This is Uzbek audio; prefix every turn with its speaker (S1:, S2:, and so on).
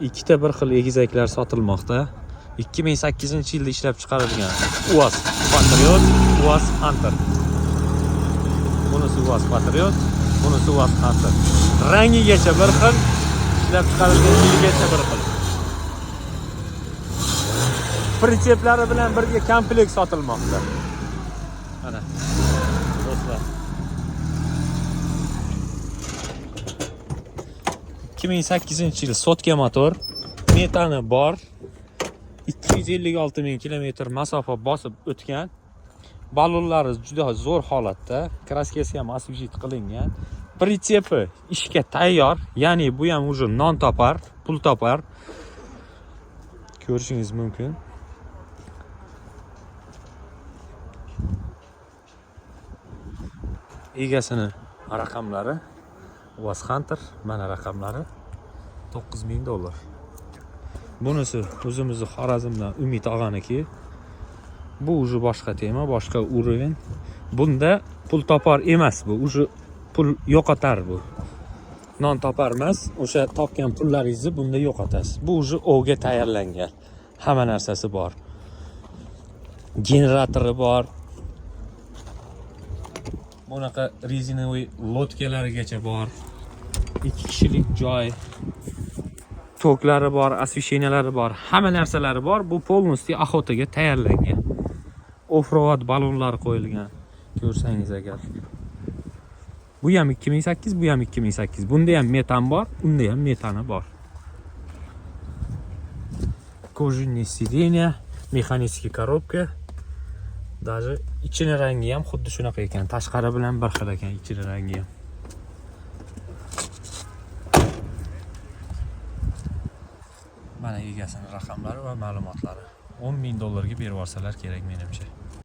S1: Ikkita bir xil egizaklar sotilmoqda. 2008-yilda ishlab chiqarilgan UAZ Patriot, UAZ Hunter. Bunisi UAZ Patriot, bunisi UAZ Hunter. Rangigacha bir xil, ishlab chiqarilgan yiligacha bir xil. Pritsepleri bilan birga komplekt sotilmoqda. Mana do'stlar. 2008-yil sotka motor, metani bor. 256 ming kilometr masofa bosib o'tgan. Ballonlari juda zo'r holatda, kraskasi ham освежить qilingan. Pritsepi ishga tayyor, ya'ni bu ham уже non topar, pul topar. Ko'rishingiz mumkin. Egasini raqamlari UAZ Hunter, mana raqamlari 9000 dollar. Bunisi o'zimizni Xorazmdan Umid og'aniki. Bu уже boshqa tema, boshqa уровень. Bunda pul topar emas bu, уже pul yo'qotar bu. Non topar emas, o'sha topgan pullaringizni bunda yo'qotasiz. Bu уже ovga tayyorlangan. Hamma narsasi bor. Generatori bor. Bunaqa rezinoviy lodkalarigacha bor. 2 kishilik joy. Toklari bor, освещениялari bor, hamma narsalari bor. Bu полностью охотаga tayyorlangan. Off-road ballonlar qo'yilgan. Ko'rsangiz agar. Bu ham 2008, bu ham 2008. Bunda ham metan bor, unda ham metani bor. Кожаные сиденья, механический коробка. Даже ichini rangi ham xuddi shunaqa ekan. Tashqari bilan bir xil ekan ichini rangi ham. Mana egasini raqamlari va ma'lumotlari. 10 ming dollarga berib yuborsalar kerak menimcha.